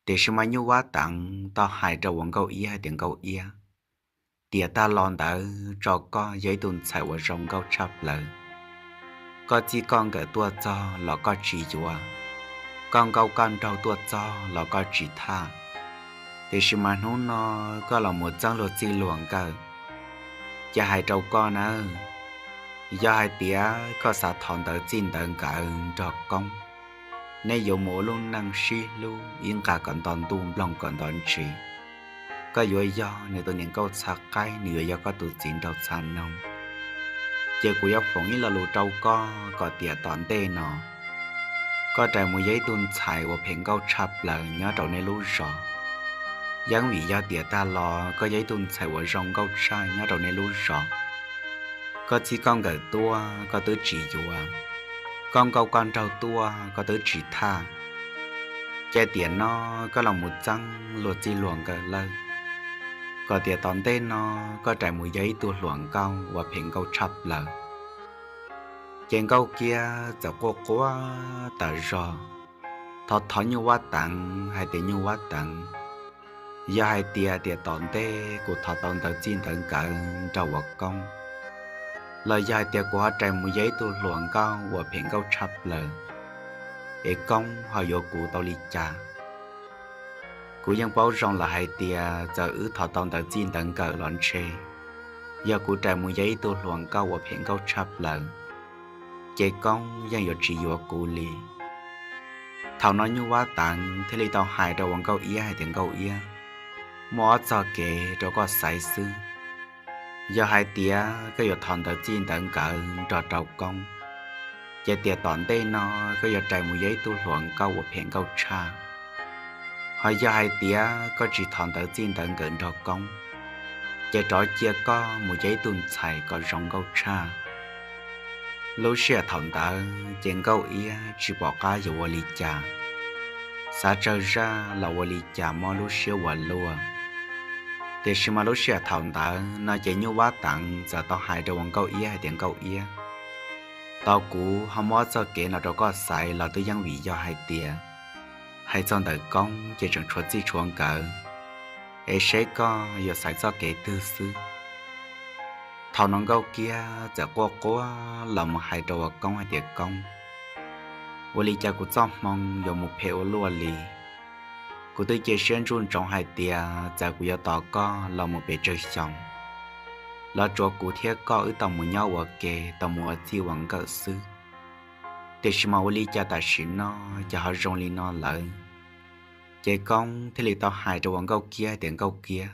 Tiam sis mas Nyuj Vab Teev tau hais rau uas Nkauj Iab hais tias Nkauj Iab, tiam tag los ntawd tso koj yog ib tug ntxhais uas zoo nkauj tshaj plaws. Koj txij koj nkawm tuaj txog los koj tsis yuav, koj nkauj koj nraug tuaj txog los koj tsis thaj. Tiam sis mas hnub no koj los mus txeeb luag txij luag nkawm, ces hais rau koj nawb, yog hais tias koj xav thov ntawv txij ntawv nkawm nrog Koob, nej yuav mus ua lub neej sib hlub ib nqa kom nto ntuj nploog kom nto ntsis, koj yuav yog nws tus niam nkauj txha qaib, nws yuav yog koj tus txiv nraug txha noog, ces kuv yuav foom ib lo lus rau koj kom tiam tom ntej no koj rais mus yog ib tug ntxhais uas phem nkauj tshaj plaws nyob rau nej lub zos. Yeej vim yog tiam tag los koj yog ib tug ntxhais uas zoo nkauj tshaj nyob rau nej lub zos, koj txij koj nkawm tuaj koj twb tsis yuav, koj nkauj koj nraug tuaj koj twb tsis thaj, ces tiam no koj los mus txeeb luag txij luag nkawm lawm, kom tiam tom ntej no koj rais mus yog ib tug hluas nkauj uas phem nkauj tshaj plaws. Ces Nkauj Kiab txawm quaj quaj tas zog, thov thov Nyuj Vab Teev hais tias Nyuj Vab Teev, yog hais tias tiam tom ntej kuv thov tau ntawv txij ntawv nkawm nrog uas Koob, los yog hais tias kuv ho rais mus yog ib tug hluas nkauj uas phem nkauj tshaj plaws, es Koob ho yuav kuv tau li cas? Kuv yeej paub zoo lawm hais tias txawm wb thov tau ntawv txij ntawv nkawm los ntshe, yog kuv rais mus yog ib tug hluas nkauj uas phem nkauj tshaj plaws, ces Koob yeej yuav tsis yuav kuv li. Thaum no Nyuj Vab Teev thiaj li tau hais rau uas Nkauj Iab hais tias Nkauj Iab, muaj ob txoj kev rau koj xaiv xwb. Yog hais tias koj yuav thov ntawv txij ntawv nkawm nrog rau Koob, ces tiam tom ntej no koj yuav rais mus yog ib tug hluas nkauj uas phem nkauj tshaj. Ho yog hais tias koj tsis thov ntawv txij ntawv nkawm nrog Koob, ces rov cia koj mus yog ib tug ntxhais kom zoo nkauj tshaj. Lub sij hawm thaum ntawd ces Nkauj Iab tsis pom qab yuav ua li cas, xav tsawg zaj los ua li cas mob lub siab ua luaj. Tiam sis mas lub sij hawm thaum ntawd no ces Nyuj Vab Teev txawm tau hais rau uas Nkauj Iab hais tias Nkauj Iab, tau kuv ho muab txoj kev no rau koj xaiv los twb yeej vim yog hais tias hais txog ntawm Koob ces tseem tshuav txij tshuav nkawm, es seb koj yuav xaiv txoj kev twg xwb. Thaum no Nkauj Kiab txawm quaj quaj los mus hais rau uas Koob hais tias Koob, ua li cas kuv txoj hmoo yuav mus phem ua luaj li? Kuv twb cia siab ntsuj ntsoov hais tias txawm kuv yuav tos koj los mus pes tsawg xyoo, los tsuav kuv thiab koj wb tau mus nyob ua ke tau mus ua txij ua nkawm xwb. Tiam sis mas ua li cas tam sim no ces ho zoo li no lawm? Ces Koob thiaj li tau hais rau uas Nkauj Kiab tias Nkauj Kiab,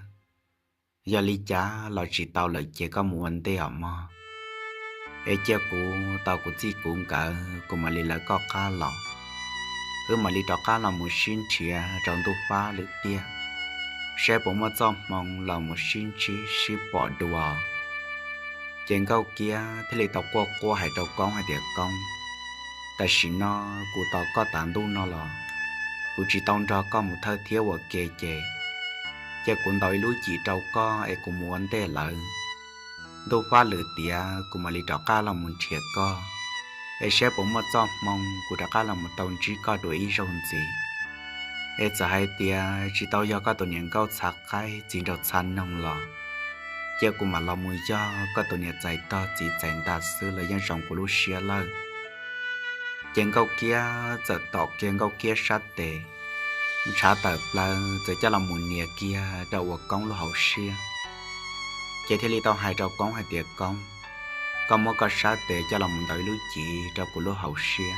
yog li cas los tsis tau lawm ces koj mus ua ntej os mog, es cia kuv tau kuv txij kuv nkawm kuv mam li lawv koj qab los. Wb mam li rov qab los mus sib nrhiav rau ntuj fab lwm tiaj, saib puas muaj txoj hmoo los mus sib ntsib sib pom dua. Ces Nkauj Kiab thiaj li tau quaj quaj hais rau Koob hais tias Koob, tam sim no kuv tos koj tas ntuj no los kuv tsis tau nrog koj mus thawj thiab ua ke ces, ces kuv ntaus ib lub cim rau koj es kuv mus ua ntej lawm. Ntuj fab lwm tiam kuv mam li rov qab los mus nrhiav koj, es saib puas muaj txoj hmoo kuv rov qab los mus tau ntsib koj dua ib zaug ntxiv. Es txawm hais tias tsis tau yog koj tus niam nkauj txha qaib txiv nraug txha noog los, ces kuv mam los mus yog koj tus niam txais tog txiv txais ntaj xwb los yeej zoo kuv lub siab lawm. Ces Nkauj Kiab txawm tom kiag Nkauj Kiab sab tes, ntshav tawm plaws txawm coj los mus nias kiag rau uas Koob lub hauv siab. Ces thiaj li tau hais rau Koob hais tias Koob, koj muab koj sab tes coj los mus ntaus ib lub cim rau kuv lub hauv siab,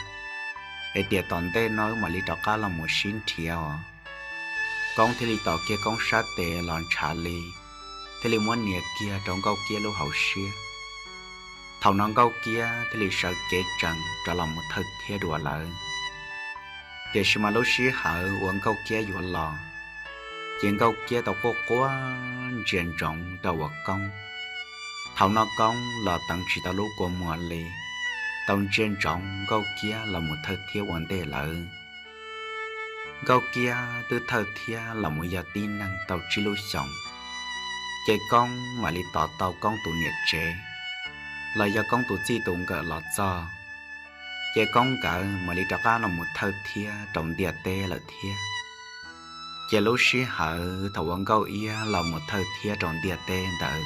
es tiam tom ntej no wb mam li rov qab los mus sib nrhiav os. Koob thiaj li tom kiag Koob sab tes los ntshav li, thiaj li muab nias kiag rau Nkauj Kiab lub hauv siab. Thaum no Nkauj Kiab thiaj li sawv kev tsees rov los mus thawj thiab dua lawm. Tiam sis mas lub sij hawm uas Nkauj Kiab yuav los, ces Nkauj Kiab tau quaj quaj ntsia ntsoov rau uas Koob. Thaum no Koob los teev tsis tau lub kua muag li, tau ntsia ntsoov Nkauj Kiab los mus thawj thiab ua ntej lawm. Nkauj Kiab twb thawj thiab los mus yog tib neeg tau tsib lub xyoos, ces Koob mam li tos tau Koob tus niam tsev los yog Koob tus txij tus nkawm los txog, ces Koob nkawd mam li rov qab los mus thawj thiab rau ntiaj teb lawm thiab. Ces lub sij hawm thaum uas Nkauj Iab los mus thawj thiab rau ntiaj teb ntawd,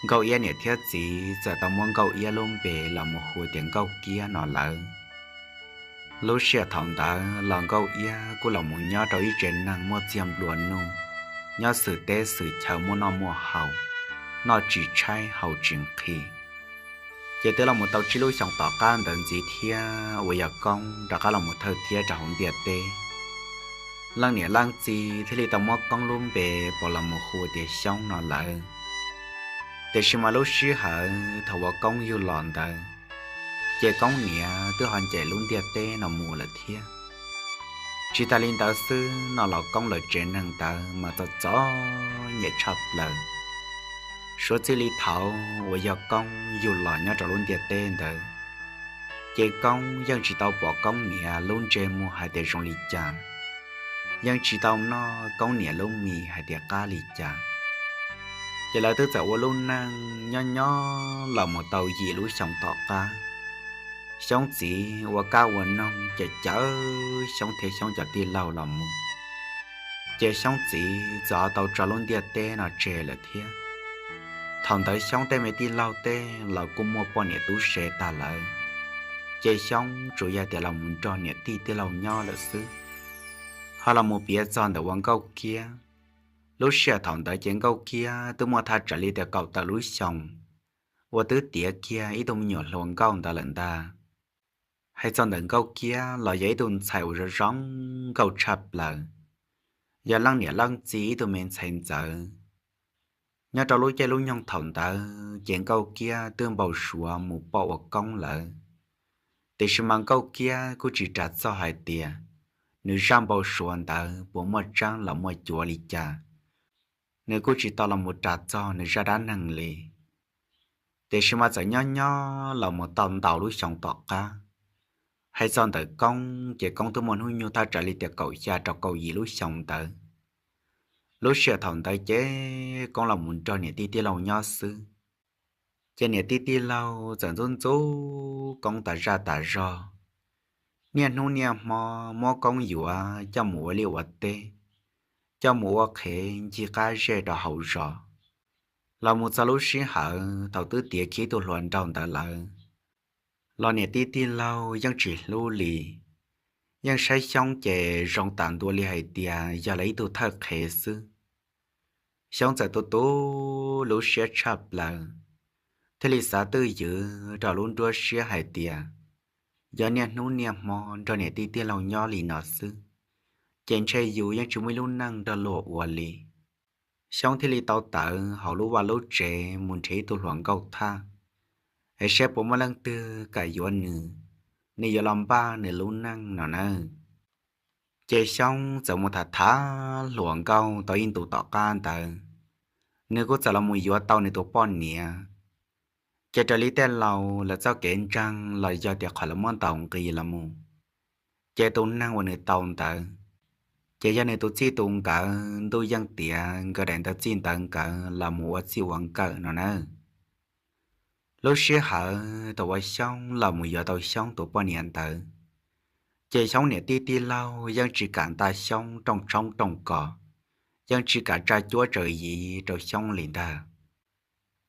Nkauj Iab niam thiab txiv txawm tau muab Nkauj Iab lub npe los mus hu tias Nkauj Kiab no lawm. Lub sij hawm thaum ntawd los Nkauj Iab kuj los mus nyob rau ib tsev neeg muaj txiag nplua nuj, nyob xwm teb xwm chaw muaj noj muaj haus, noj tsis tshaib haus tsis nqhis. Ces twb los mus tau tsib lub xyoos tom qab ntawd ntxiv thiab uas yog Koob rov qab los mus thawj thiab rau hauv ntiaj teb. Leej niam leej txiv thiaj li tau muab Koob lub npe pos los mus hu tias Xyoob no lawm. Tiam sis mas lub sij hawm thaum uas Koob yug los ntawd, ces Koob niam twb ho ncaim lub ntiaj teb no mus lawm thiab. Tsis tas li ntawd xwb no los Koob lawv tsev neeg ntawd mas txom txom nyem tshaj plaws. Suav txij li thaum uas yog Koob yug los nyob rau lub ntiaj teb ntawd, ces Koob yeej tsis tau pom Koob niam lub ntsej muag hais tias zoo li cas, yeej tsis tau noj Koob niam lub mis hais tias qab li cas. Ces lawv twb txawm ua lub neej nyob nyob los mus tau yim lub xyoo tom qab. Xyoob txiv ua kab ua noog ces cawm Xyoob thiab Xyoob cov tij laug los mus, ces Xyoob txiv txawm tau tso lub ntiaj teb no tseg lawm thiab. Thaum ntawd Xyoob tej me tij laug tej los kuj muaj poj niam tub se tag lawm, ces Xyoob tsuas yog tias los mus nrog niam tij tij laug nyob lawm xwb. Ho los mus piav txog ntawm uas Nkauj Kiab, lub sij hawm thaum ntawd ces Nkauj Kiab twb muaj thaj tsam li tias kaum tawm lub xyoos, uas twb tiav kiag ib tug me nyuam hluas nkauj ntawd lawm ntag. Hais txog ntawm Nkauj Kiab los yog ib tug ntxhais uas zoo zoo nkauj tshaj plaws, yog leej niam leej txiv ib tug me ntxhais ntxawm. Nyob rau lub caij lub nyoog thaum ntawd ces Nkauj Kiab twb npau suav mus poj ua Koob lawm. Tiam sis mas Nkauj Kiab kuj tsis ras txog hais tias nws zaj npau suav ntawd puas muaj tseeb los muaj cuav li cas, nws kuj tsis tau los mus ras txog nws zaj dab neeg li. Tiam sis mas txawm nyob nyob los mus tau ntau lub xyoo tom qab, hais txog ntawm Koob ces Koob twb muaj hnub nyoog thaj tsam li tias kaum xya rau kaum yim lub xyoo ntawd. Lub sij hawm thaum ntawd ces Koob los mus nrog niam tij tij laug nyob xwb, ces niam tij tij laug txawm ntxub ntxub Koob tas zaj tas zog, niaj hnub niaj hmo muab Koob yuav coj mus ua liaj ua teb, coj mus ua qhev ncig qab zej rau hauv zos. Los mus txog lub sij hawm thaum twb tiav kiag tus hluas nraug ntawd lawm, los niam tij tij laug yeej tsis hlub li, yeej saib Xyoob ces zoo tas ntua li hais tias yog lawv ib tug thawj qhev xwb. Xyoob txawm tu tu lub siab tshaj plaws, thiaj li xav twj ywm rau lub nruab siab hais tias yog niaj hnub niaj hmo nrog niam tij tij laug nyob li no xwb, ces ntshe yus yeej tsis muaj ib lub neej nrog luag ua li. Xyoob thiaj li tau tawm hauv lub vaj lub tsev mus nrhiav ib tug hluas nkauj thaj, es saib puas muaj leej twg kam yuav nws, nws yuav los npaj nws lub neej no nawb. Ces Xyoob txawm mus tham tham hluas nkauj tau ib ntus tom qab ntawd, nws kuj txawm los mus yuav tau nws tus poj niam. Ces raws li tej laus lawv txoj kev ntseeg los yog tias qhov lawv muab ntaus nqi los mus, ces tus neeg uas nws tau ntawd, ces yog nws tus txij tus nkawm ntuj yeej tiav nkawd daim ntawv txij ntawv nkawm los mus ua txij ua nkawm no nawb. Lub sij hawm thaum uas Xyoob los mus yuav tau Xyoob tus poj niam ntawd, ces Xyoob niam tij tij laug yeej tsis kam nta Xyoob rooj tshoob rooj kos, yeej tsis kam tsa cuab tsaws yiv rau Xyoob li ntag.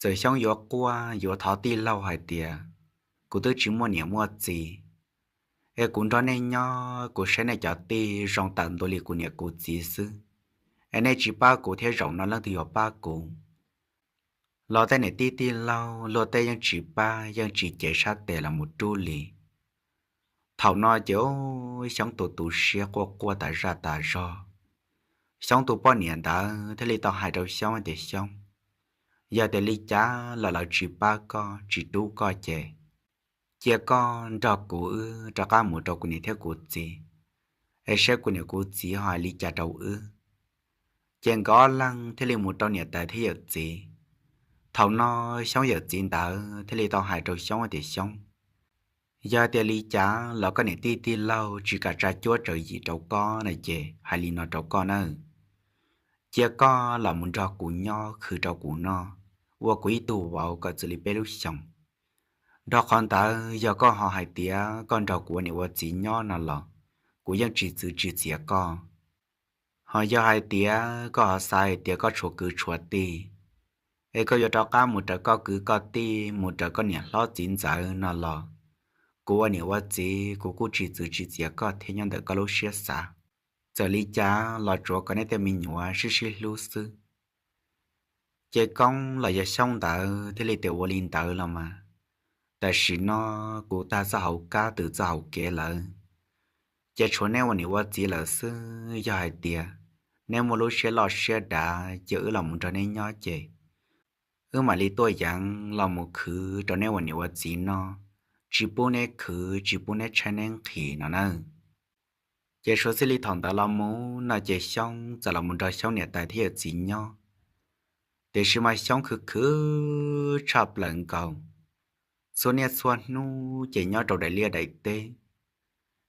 Txawm Xyoob yuav quaj yuav thov tij laug hais tias, kuv twb tsis muaj niam muaj txiv, es kuv nrog nej nyob kuv saib nej cov tij zoo tawm ntua li kuv niam kuv txiv xwb, es nej tsis pab kuv thiab zaum no leej twg yuav pab kuv? Los tej niam tij tij laug luag tej yeej tsis pab yeej tsis cev sab tes los mus rub li. Thaum no ces Xyoob tus tu siab quaj quaj tas zaj tas zog. Xyoob tus poj niam ntawd thiaj li tau hais rau Xyoob tias, Xyoob, yog tias li cas los lawv tsis pab koj tsis rub koj ces cia koj nrog kuv wb rov qab mus rau kuv niam thiab kuv txiv, es saib kuv niam kuv txiv ho hais li cas rau wb. Ces nkawd ob leeg thiaj li mus rau niam tais thiab yawm txiv. Thaum no Xyoob yawm txiv ntawd thiaj li tau hais rau Xyoob tias, Xyoob, yog tias li cas los koj niam tij tij laug tsis kam tsa cuab tsaws yim rau koj no ces hais li no rau koj nawb, cia koj los mus nrog kuv nyob khwv rau kuv noj, ua kuv ib tug vauv kom txwm li peb lub xyoos. Nrog qhov ntawd yog koj ho hais tias koj nrog kuv ua niam ua txiv nyob no los kuv yeej tsis txwv tsis txiav koj. Ho yog hais tias koj ho xav hais tias koj tshuav kwv tshuav tij, es koj yuav rov qab mus raws koj kwv koj tij, mus raws koj niam hlob txiv ntxawv no los, kuv ua niam ua txiv kuv kuj tsis txwv tsis txiav koj thiab nyob ntawm koj lub siab xav. Txawm li cas los tsuav kom nej tej me nyuam sib sib hlub xwb. Ces Koob los yog Xyoob ntawd thiaj li tias ua li ntawd los mas, tam sim no kuv tag txoj hauv kab twb txoj hauv kev lawm, ces tshuav neb ua niam ua txiv lawm xwb. Yog hais tias neb muaj lub siab loj siab dav ces wb los mus nrog neb nyob ces wb mam li tuaj yeev los mus khwv rau neb ua niam ua txiv noj, tsis pub neb khwv tsis pub neb tshaib neb nqhis no nawb. Ces suav txij li thaum ntawd los mus no ces Xyoob txawm los mus nrog Xyoob niam tais thiab yawm txiv nyob. Tiam sis mas Xyoob khwv khwv tshaj plaws nkaus, txhua niaj txhua hnub ces nyob rau daim liaj daim teb,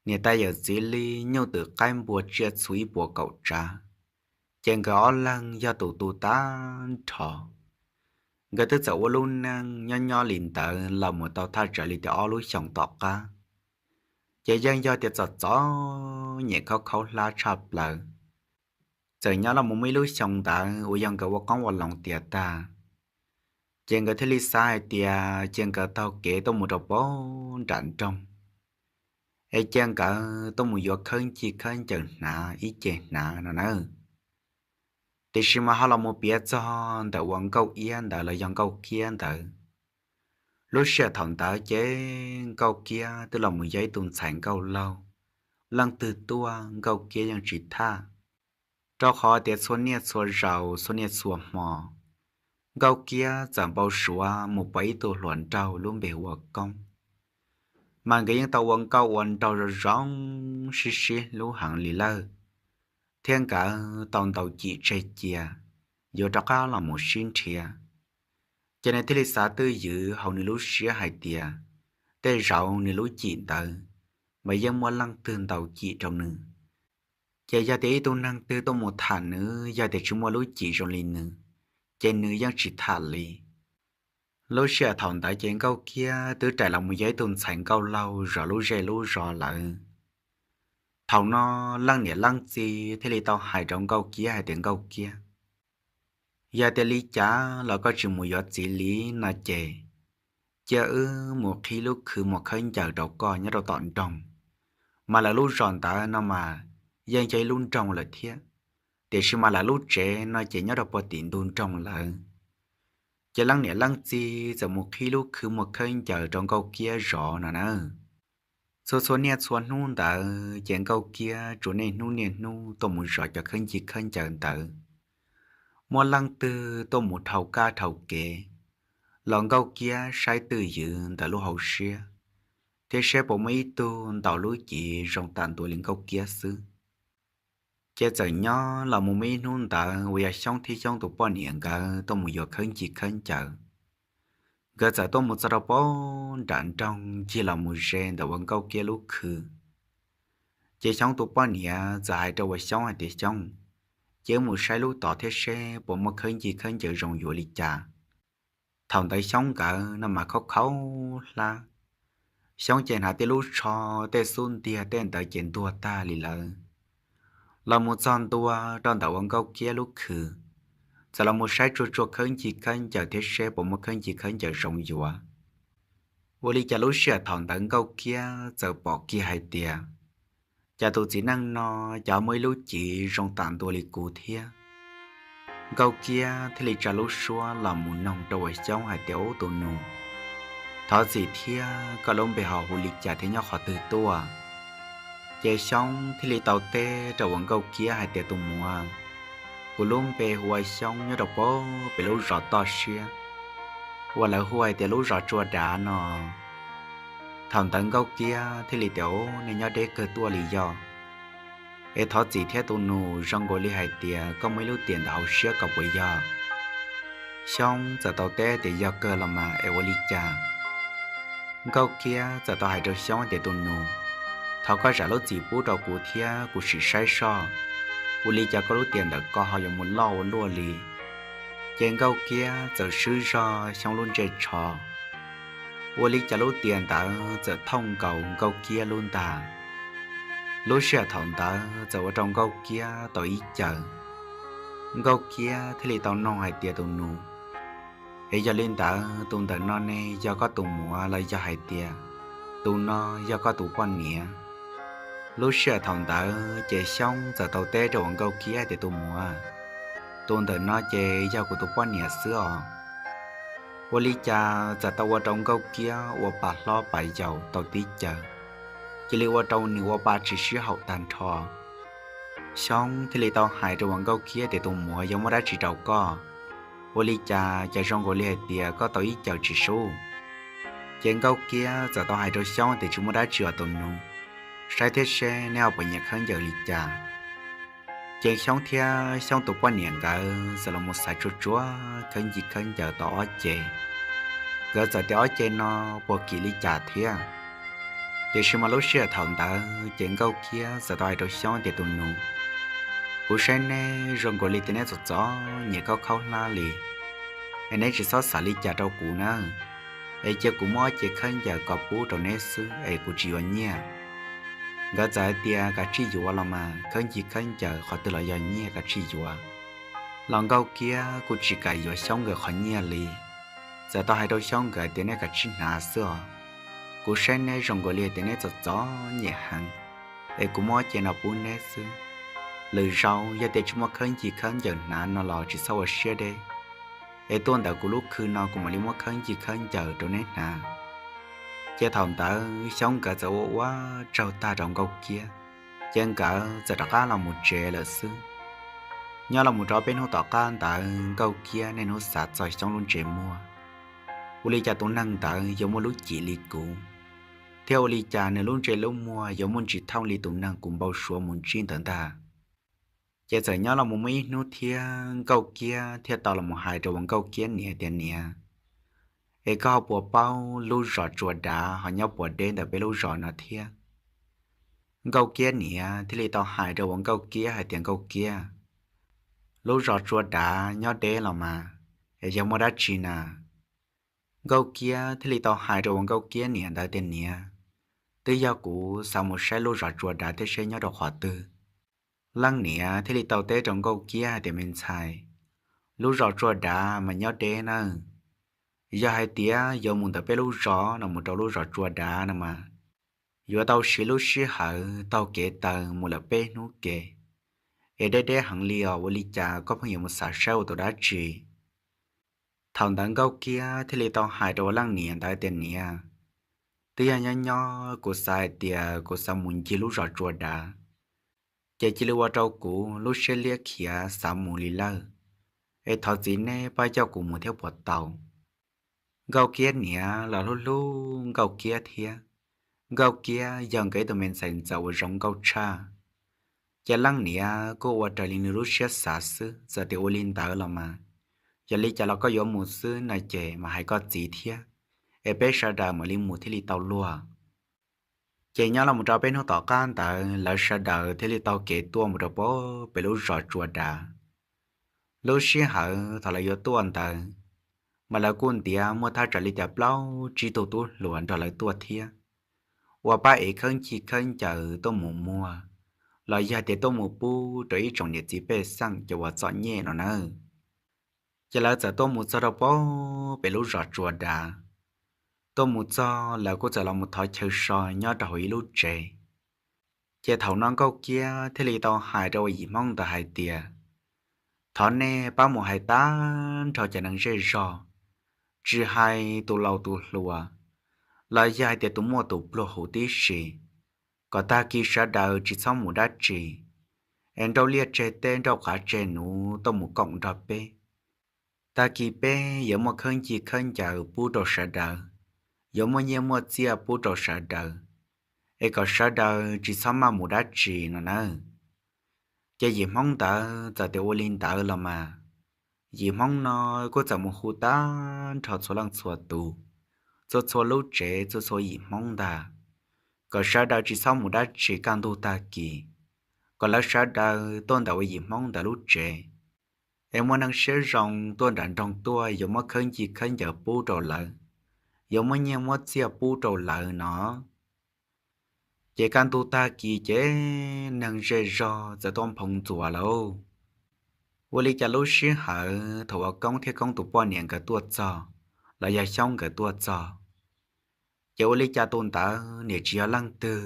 niam tais yawm txiv li nyuj twm qaib npua tsiaj txhu ib puas kaum tsav, ces nkawd ob leeg yog tus tu tag nrho. Nkawd twb txawm ua lub neej nyob nyob li ntawd los mus tau thaj tsam li tias ob lub xyoos tom qab, ces yeej yog tias txom txom nyem khaub khaub hlab tshaj plaws. Txawm nyob los mus muaj ib lub xyoo ntawd uas yog nkawd ua qoob ua loo tiav tag, ces nkawd thiaj li xav hais tias cia nkawd taug kev tuaj mus rau pem nram nroog, es cia nkawd tuaj mus yuav khawb ncig khawb ncaws hnav ib ce hnav no nawb. Tiam sis mas ho los mus piav txog ntawm uas Nkauj Iab ntawd los yog Nkauj Kiab ntawd. Lub sij hawm thaum ntawd ces Nkauj Kiab twb los mus yog ib tug ntxhais nkauj laug, leej twg tuaj Nkauj Kiab yeej tsis thaj. Rau qhov tias txhua niaj txhua zaus txhua niaj txhua hmo, Nkauj Kiab txawm npau suav mus pom ib tug hluas nraug lub npe hu ua Koob, mas nkawd yeej tau ua nkauj ua nraug zoo zoo, sib sib hlub heev li lawm, thiab nkawd tau ntaus cim tseg cia, yuav rov qab los mus sib nrhiav. Ces nws thiaj li xav twj ywm hauv nws lub siab hais tias tej zaum nws lub cim ntawd mas yeej muaj leej twg ntaus cim rau nws. Ces yog tias ib tug neeg twg tuaj mus tham nws, yog tias tsis muaj lub cim zoo li nws, ces nws yeej tsis tham li. Lub sij hawm thaum ntawd ces Nkauj Kiab twb rais los mus yog ib tug ntxhais nkauj laug zov lub zej lub zos lawm. Thaum no leej niam leej txiv thiaj li tau hais rau Nkauj Kiab hais tias, Nkauj Kiab, yog tias li cas los koj tsis mus yuav txiv li no ces cia wb mus qhib lub khwv muag khawb ncaws rau koj nyob rau tom nroog. Mas lawv lub zos ntawd no mas yeej yog ib lub nroog lawm thiab, tiam sis mas lawv lub tsev no ces nyob rau puag tim ntug nroog lawm. Ces leej niam leej txiv txawm mus qhib lub khwv muag khawb ncaws rau Nkauj Kiab zov no na. Txhua txhua niaj txhua hnub ntawd ces Nkauj Kiab tsuas niaj hnub niaj hnub tuaj mus zov cov khawb ncig khawb ncaws ntawd. Muaj leej twg tuaj mus dhau kab dhau kev los Nkauj Kiab saib twj ywm ntawm lub hauv siab, thiab seb puas muaj ib tug ntaus lub cim zoo tam ntua li Nkauj Kiab xwb. Ces txawm nyob los mus muaj ib hnub ntawd uas yog Xyoob thiab Xyoob tus poj niam nkawd tuaj mus yuav khawb ncig khawb ncaws. Nkawd txawm tuaj mus txog rau pem nram nroog ncig los mus ze ntawm uas Nkauj Kiab lub khw. Ces Xyoob tus poj niam txawm hais rau uas Xyoob hais tias, Xyoob, cia wb mus saib lub tod thiab seb puas muaj khawb ncig khawb ncaws zoo yuav li cas. Thaum ntawd Xyoob nkawd no mas khaub khaub hlab, Xyoob ces hnav tej lub tsho, tej xub ntiag tej ntawd ces ntuag tag li lawm. Los mus txog ntua rau ntawm uas Nkauj Kiab lub khw, txawm los mus saib tsuag tsuag khawb ncig khawb ncaws thiab seb puas muaj khawb ncig khawb ncaws zoo yuav. Ua li cas lub sij hawm thaum ntawd Nkauj Kiab txawm pom kiag hais tias, cas tus txiv neej no cas muaj ib lub cim zoo tam ntua li kuv thiab. Nkauj Kiab thiaj li tsa lub suab los mus noog rau uas Xyoob hais tias, Ub tus nus, thov txim thiab, koj lub npe ho hu li cas thiab nyob qhov twg tuaj? Ces Xyoob thiaj li tau teb rau uas Nkauj Kiab hais tias, Tus muam, kuv lub npe hu ua Xyoob, nyob rau pem lub zos toj siab uas lawv hu hais tias lub zos Tsua Dav no. Thaum ntawd Nkauj Kiab thiaj li tias, Ub, nej nyob deb kawg tuaj li yog. Es thov txim thiab tus nus, zoo nkaus li hais tias koj muaj ib lub tiam ntawm hauv siab ko puas yog? Xyoob txawm tau teb tias, Yog kawg los mas, es ua li cas? Nkauj Kiab txawm tau hais rau Xyoob tias, Tus nus, thov koj zam lub txim pub rau kuv thiab kuv sim saib soj, ua li cas koj lub tiam ntawm ko ho yuav mus loj ua luaj li. Ces Nkauj Kiab txawm swb zog Xyoob lub ntsej tsho, ua li cas lub tiam ntawd txawm thooj nkaus Nkauj Kiab lub ntag. Lub sij hawm thaum ntawd txawm ua rau Nkauj Kiab tau ib caws. Nkauj Kiab thiaj li tau noog hais tias, Tus nus, es yog li ntawd tus ntawm no ne yog koj tus muam los yog hais tias tus no yog koj tus poj niam? Lub sij hawm thaum ntawd ces Xyoob txawm tau teb rau uas Nkauj Kiab tias, Tus muam, tus ntawm no ces yog kuv tus poj niam xwb os. Ua li cas txawm tau ua rau Nkauj Kiab ua pa hlob pa yaus tau tib caws, cia li ua rau nws ua pa tsis sib haum tag nrho. Xyoob thiaj li tau hais rau uas Nkauj Kiab tias, Tus muam, yuav muaj dab tsi rau koj? Ua li cas cas zoo nkaus li hais tias koj tau ib caws tsis sub? Ces Nkauj Kiab txawm tau hais rau Xyoob tias, Tsis muaj dab tsi os tus nus, saib thiab seb neb ho puas nyiam khaub ncaws li cas. Ces Xyoob thiab Xyoob tus poj niam nkawd txawm los mus xaiv tsuag tsuag khaub ncaws khaub ncaws tau ob ce. Nkawd txawm tias ob ce no puas kim li cas thiab. Tiam sis mas lub sij hawm thaum ntawd ces Nkauj Kiab txawm tau hais rau Xyoob tias, Tus nus, kuv saib neb zoo nkaus li tias neb txom txom nyem khaub khaub hlab li, es neb tsis txhob xav li cas rau kuv nawb, es cia kuv muab ob ce khaub ncaws ko pub rau neb xwb es kuv tsis yuav nyiaj. Nkawd txawm hais tias, Kav tsij yuav los mas, khaub ncaws khaub ncaws qhov twg los yog nyiaj, kav tsij yuav. Los Nkauj Kiab kuj tsis kam yuav Xyoob nkawd qhov nyiaj li, txawm tau hais rau Xyoob nkawd tias, Neb kav tsij hnav xwb os, kuv saib neb zoo nkaus li tias neb txom txom nyem heev, es kuv muab ob ce no pub neb xwb. Lwm zaus yog tias tsis muaj khaub ncaws khaub ncaws hnav no los tsis txhob ua siab deb, es tuaj ntawm kuv lub khw no kuv mam li muab khaub ncaws khaub ncaws rau neb hnav. Ces thaum ntawd Xyoob nkawd txawm ua ua tsaug tag rau Nkauj Kiab, ces nkawd txawm rov qab los mus tsev lawm xwb. Nyob los mus rau peb hnub tom qab ntawd Nkauj Kiab niaj hnub xav txog Xyoob lub ntsej muag, ua li cas tus neeg ntawd yuav muaj lub cim li kuv, thiab ua li cas nws lub ntsej lub muag yuav muaj ntsis thooj li tus neeg kuv npau suav mus ntsib ntawd ntag. Ces txawm nyob los mus muaj ib hnub thiab Nkauj Kiab thiaj tau los mus hais rau uas Nkauj Kiab niam tias, Niam, es koj ho puas paub lub zos Tsua Dav ho nyob puas deb ntawm peb lub zos no thiab? Nkauj Kiab niam thiaj li tau hais rau uas Nkauj Kiab hais tias, Nkauj Kiab, lub zos Tsua Dav nyob deb los mas, es yog muaj dab tsi na? Nkauj Kiab thiaj li tau hais rau uas Nkauj Kiab niam ntawd tias, Niam, twb yog kuv xav mus saib lub zos Tsua Dav thiab seb nyob rau qhov twg. Leej niam thiaj li tau teb rau Nkauj Kiab hais tias, Me ntxhais, lub zos Tsua Dav mas nyob deb nawb. Yog hais tias yuav mus ntawm peb lub zos no mus rau lub zos Tsua Dav no mas, yuav tau siv lub sij hawm taug kev taw mus lawm peb hnub kev, es deb deb heev li os. Ua li cas koj pheej yuav mus xav saib ua tus dab tsi? Thaum ntawd Nkauj Kiab thiaj li tau hais rau uas leej niam ntawd tias, Niam, twb yog nyob nyob kuv xav hais tias kuv xav mus ncig lub zos Tsua Dav, ces cia li ua rau kuv lub siab liab khiav xav mus li lawm, es thov txim neb pab coj kuv mus thiab puas tau? Nkauj Kiab niam los hlub hlub Nkauj Kiab thiab. Nkauj Kiab yog nkawd ib tug me ntxhais ntxawm uas zoo nkauj tshaj, ces leej niam kuj ua raws li nws lub siab xav xwb. Txawm tias ua li ntawd los mas, yog li cas los koj yuav mus xwb no ces mam hais koj txiv thiab, es peb sawv daws mam li mus thiaj li tau luag. Ces nyob los mus rau peb hnub tom qab ntawd lawv sawv daws thiaj li taug kev tuaj mus rau pem lub zos Tsua Dav. Lub sij hawm thaum lawv yuav tuaj ntawd, mas lawv kuj ntiav muaj thaj tsam li cas plaub tsib tug tub hluas nrog lawv tuaj thiab, uas pab ev khaub ncaws khaub ncaws tuaj mus muag, los yog tias tuaj mus pub rau ib tsoom niam txiv pej xeem cov uas txom nyem no nawb. Ces lawv txawm tuaj mus txog rau pem lub zos Tsua Dav. Tuaj mus txog lawv kuj txawm los mus thov chaw so nyob rau hauv ib lub tsev. Ces thaum no Nkauj Kiab thiaj li tau hais rau uas yim Hmoob ntawd hais tias, Thov nej pab mus hais tag nrho cov neeg zej zog, tsis hais tus laus tus hluas, los yog hais tias tus muaj tus pluag huv tib si, kom tag kis sawv daws tsis txhob mus dab tsi, es nrauj liaj tseg teb nrauj qav tseg nuv tuaj mus koom nrog peb. Tag kis peb yuav muaj khaub ncaws khaub ncaws pub rau sawv daws, yuav muaj nyiaj muaj txiaj pub rau sawv daws, es kom sawv daws tsis txhob maj mus dab tsi no nawb. Ces yim Hmoob ntawd txawm tias ua li ntawd los mas, yim Hmoob no kuj txawm mus hu tag nrho txhua leej txhua tus, txhua txhua lub tsev txhua txhua yim Hmoob ntag, kom sawv daws tsis txhob mus dab tsi kaj ntug tag kis, kom lawv sawv daws tuaj ntawm uas yim Hmoob ntawd lub tsev, es muaj neeg siab zoo tuaj nram nroog tuaj yuav muab khaub ncaws khaub ncaws pub rau lawv, yuav muab nyiaj muab txiaj pub rau lawv no. Ces kaj ntug tag kis ces neeg zej zog txawm tuaj nphoo ntxuas lawm. Ua li cas lub sij hawm thaum uas Koob thiab Koob tus poj niam nkawd tuaj txog, los yog Xyoob nkawd tuaj txog, ces ua li cas tus ntawd niam tsis yog leej twg,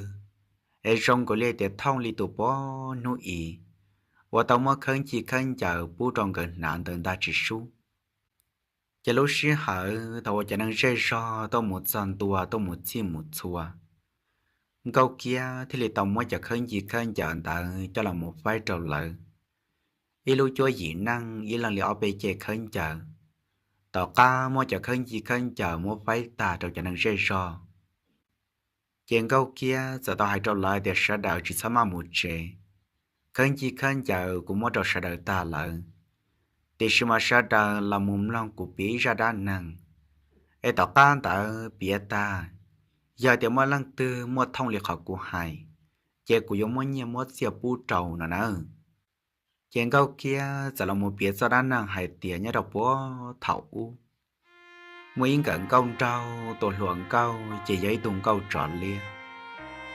es zoo nkaus li tias thooj li tus poj hnub i uas tau muab khawb ncig khawb ncaws pub rau nkawd hnav ntawd ntag tsis sub. Ces lub sij hawm thaum uas cov neeg zej zog tuaj mus txog ntua tuaj mus txhij mus txhua, Nkauj Kiab thiaj li tau muab cov khawb ncig khawb ncaws ntawd coj los mus faib rau lawv. Ib lub cuab yim neej ib leeg li ob peb ceg khawb ncaws, tom qab muab cov khawb ncig khawb ncaws muab faib tag rau cov neeg zej zog, ces Nkauj Kiab txawm tau hais rau lawv tias sawv daws tsis txhob maj mus tsev, khawb ncig khawb ncaws kuv muab rau sawv daws tag lawm, tiam sis mas sawv daws los mus mloog kuv piav ib zaj dab neeg, es tom qab ntawd piav tag, yog tias muaj leej twg muaj thooj li qhov kuv hais, ces kuv yuav muab nyiaj muab txiaj pub rau no nawb. Ces Nkauj Kiab txawm los mus piav txoj dab neeg hais tias nyob rau puag thaum ub, muaj ib nkawm nkauj nraug, tus hluas nkauj ces yog ib tug nkauj tsov liab,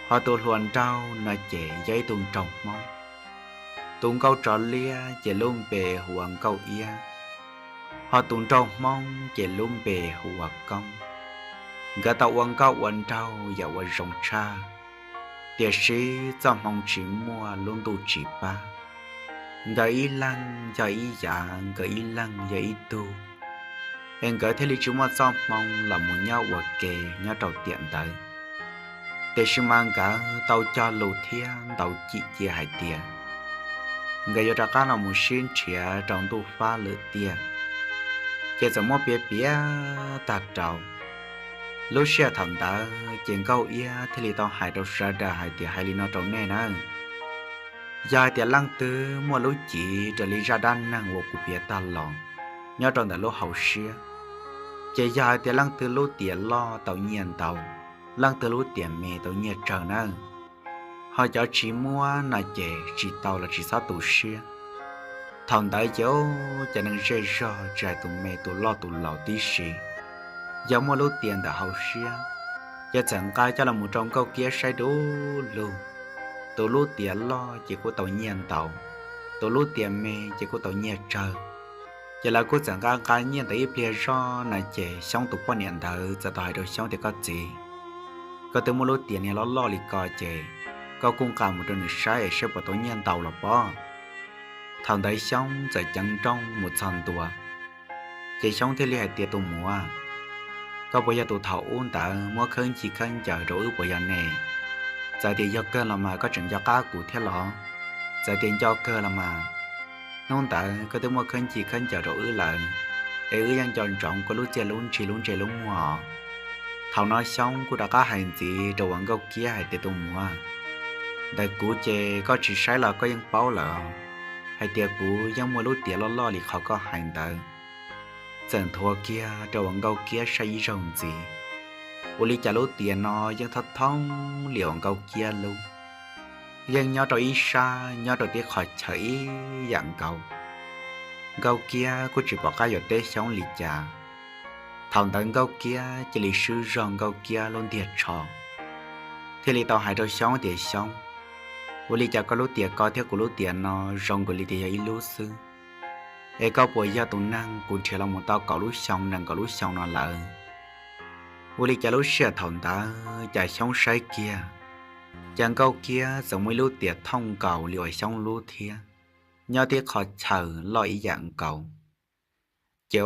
ho tus hluas nraug no ces yog ib tug nraug hmoob. Tus nkauj tsov liab ces lub npe hu ua Nkauj Iab, ho tus nraug hmoob ces lub npe hu ua Koob. Nkawd tau ua nkauj ua nraug yam uas zoo tshaj, tiam sis txoj hmoo tsis muaj lub ntuj tsis pab, nkawd ib leeg yog ib yav, nkawd ib leeg yog ib tug, es nkawd thiaj li tsis muaj txoj hmoo los mus nyob ua ke nyob rau tiam ntawd. Tiam sis mas nkawd tau cog lus thiab ntaus cim cia hais tias nkawd yuav rov qab los mus sib nrhiav rau ntuj fab lwm tiam, ces txawm muab piav piav tag rau. Lub sij hawm thaum ntawd ces Nkauj Iab thiaj li tau hais rau sawv daws hais tias hais li no rau nej nawb, yog hais tias leej twg muaj lub cev raws li zaj dab neeg uas kuv piav tag los nyob rau ntawm lub hauv siab, ces yog hais tias leej twg lub tiam loj tau nyiaj ntau, leej twg lub tiam me tau nyiaj tsawg nawb. Ho cov tsis muaj no ces tsis tau los tsis txhob tu siab. Thaum ntawd ces cov neeg zej zog tsis hais tus me tus loj tus laus tib si, yog muaj lub tiam ntawm hauv siab, ces txawm nqa coj los mus rau Nkauj Kiab saib du lug. Tus lub tiam loj ces kuj tau nyiaj ntau, tus lub tiam me ces kuj tau nyiaj tsawg. Ces lawv kuj txawm nqa nqa nyiaj ntawd ib pliag zoj no ces Xyoob tus poj niam ntawd txawm tau hais rau Xyoob tias koj txiv, koj twb muaj lub tiam niag loj loj li ko ces koj kuj nqa mus rau nws saib es saib puas tau nyiaj ntau los pob. Thaum ntawd Xyoob txawm ceev nrooj mus txog ntua, ces Xyoob thiaj li hais tias tus muam, koj puas yog tus thaum ub ntawd muab khawb ncig khawb ncaws rau wb puas yog ne? Txawm tias yog kawg los mas koj tseem nco qab kuv thiab los? Txawm tias nco kawg los mas, hnub ntawd koj twb muab khawb ncig khawb ncaws rau wb lawm, es wb yeej nco ntsoov koj lub txiaj lub ntsig lub ntsej lub muag. Thaum no Xyoob kuj rov qab hais ntxiv rau uas Nkauj Kiab hais tias tus muam, ntawm kuv ces koj tsis saib los koj yeej paub lawm hais tias kuv yeej muaj lub tiam loj loj li qhov koj hais ntawd. Txawm nthuav kiag rau uas Nkauj Kiab saib ib zaug ntxiv, ua li cas lub tiam no yeej thooj thooj li uas Nkauj Kiab lub, yeej nyob rau ib sab nyob rau tib qho chaw ib yam nkaus. Nkauj Kiab kuj tsis pom qab yuav teb Xyoob li cas. Thaum ntawd Nkauj Kiab cia li swb zog Nkauj Kiab lub ntiag tsho, thiaj li tau hais rau Xyoob tias Xyoob, ua li cas koj lub tiam ko thiab kuv lub tiam no zoo nkaus li tias yog ib lub xwb, es koj puas yog tus neeg kuv nrhiav los mus tau kaum lub xyoo nees nkaum lub xyoo no lawm? Ua li cas lub sij hawm thaum ntawd cas Xyoob saib kiag, cas Nkauj Kiab txawm muaj ib lub tiam thooj nkaus li uas Xyoob lub thiab, nyob tib qho chaw loj ib yam nkaus. Ces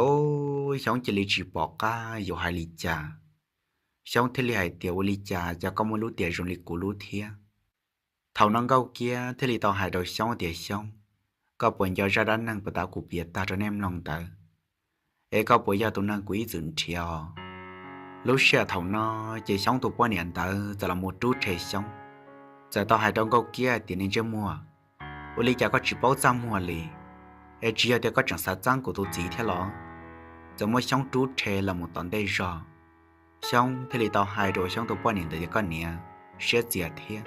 Xyoob cia li tsis pom qab yuav hais li cas. Xyoob thiaj li hais tias ua li cas cas koj muaj lub tiam zoo li kuv lub thiab? Thaum no Nkauj Kiab thiaj li tau hais rau Xyoob tias Xyoob, koj puas nco zaj dab neeg puag ta kuv piav tag rau nej mloog ntawd, es koj puas yog tus neeg kuv ib txwm nrhiav os? Lub sij hawm thaum no ces Xyoob tus poj niam ntawd txawm los mus rub rhe Xyoob, txawm tau hais rau Nkauj Kiab hais tias niag ntsej muag, ua li cas koj tsis paub txaj muag li? Es tsis yog tias koj tseem xav txeeb kuv tus txiv thiab los? Txawm muab Xyoob rub rhe los mus tom ntej zog. Xyoob thiaj li tau hais rau Xyoob tus poj niam ntawd tias koj niam, siab txias thiab,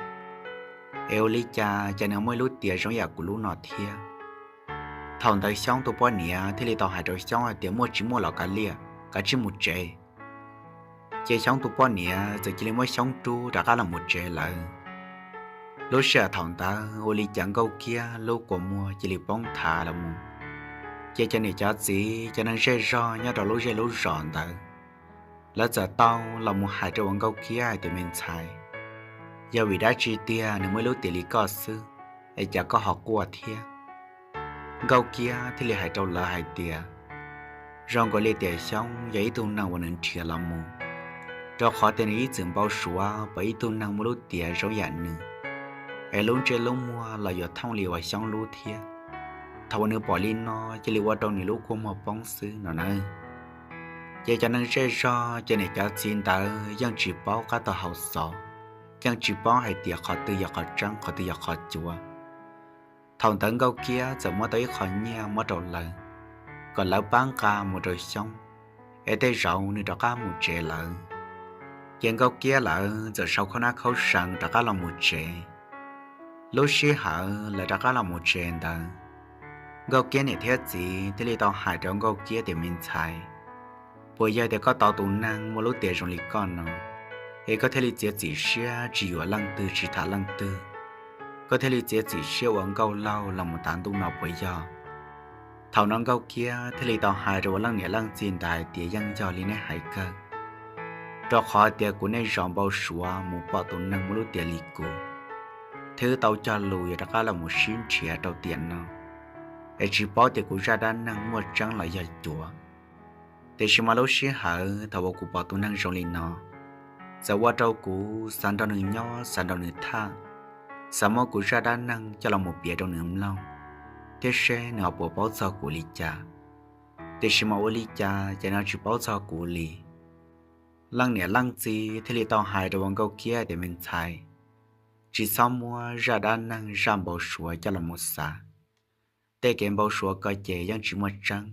es ua li cas cas nws muaj ib lub tiam zoo yam kuv lub no thiab? Thaum ntawd Xyoob tus poj niam thiaj li tau hais rau Xyoob hais tias muaj tsis muaj los kav liam, kav tsij mus tsev. Ces Xyoob tus poj niam txawm cia li muab Xyoob rub rov qab los mus tsev lawm. Lub sij hawm thaum ntawd ua li cas Nkauj Kiab lub kua muag cia li poob thav los mus. Ces cov niam cov txiv cov neeg zej zog nyob rau lub zej lub zos ntawd, lawv txawm tau los mus hais rau uas Nkauj Kiab hais tias, me ntxhais, yog vim dab tsi tiag nws muaj ib lub tiam li koj xwb, es cas koj ho quaj thiab? Nkauj Kiab thiaj li hais rau lawv hais tias, zoo nkaus li tias Xyoob yog ib tug neeg uas nws nrhiav los mus, rau qhov tias nws ib txwm npau suav pom ib tug neeg muaj lub tiam zoo yam nws, es lub ntsej lub muag los yuav thooj li uas Xyoob lub thiab. Thaum uas nws pom li no cia li ua rau nws lub kua muag poob xwb no na. Ces cov neeg zej zog cov niam cov txiv ntawd yeej tsis paub qab tau hau xov, yeej tsis paub hais tias qhov twg yog qhov tseeb qhov twg yog qhov cuav. Thaum ntawd Nkauj Kiab txawm muab tau ib qho nyiaj muab rau lawv, kom lawv pab nqa mus rau Xyoob, es tej zaum nws rov qab mus tsev lawm. Ces Nkauj Kiab lawv txawm sau khaub nab khaub seev rov qab los mus tsev. Lub sij hawm lawv rov qab los mus tsev ntawd, Nkauj Kiab niam thiab txiv thiaj li tau hais rau Nkauj Kiab tias, me ntxhais, puas yog tias koj tos tus neeg muaj lub tiam zoo li koj no, es koj thiaj li txiav txim siab tsis yuav leej twg tsis tham leej twg, koj thiaj li txiav txim siab ua nkauj laug los mus tav ntuj no puas yog? Thaum no Nkauj Kiab thiaj li tau hais rau uas leej niam leej txiv ntawd hais tias, yeej yog li nej hais kawg, rau qhov tias kuv niaj zaus npau suav mus pom tus neeg muaj lub tiam li kuv, thiaj tau cog lus yuav rov qab los mus sib nrhiav rau tiam no, es tsis paub tias kuv zaj dab neeg muaj tseeb los yog cuav. Tiam sis mas lub sij hawm thaum uas kuv pom tus neeg zoo li no, txawm ua rau kuv xav nrog nws nyob xav nrog nws tham, xav muab kuv zaj dab neeg coj los mus piav rau nws mloog, thiab seb nws ho puas paub txog kuv li cas. Tiam sis mas ua li cas ces nws tsis paub txog kuv li. Leej niam leej txiv thiaj li tau hais rau uas Nkauj Kiab tias, me ntxhais, tsis txhob muab zaj dab neeg zaj npau suav coj los mus xav. Tej kev npau suav ko ces yeej tsis muaj tseeb,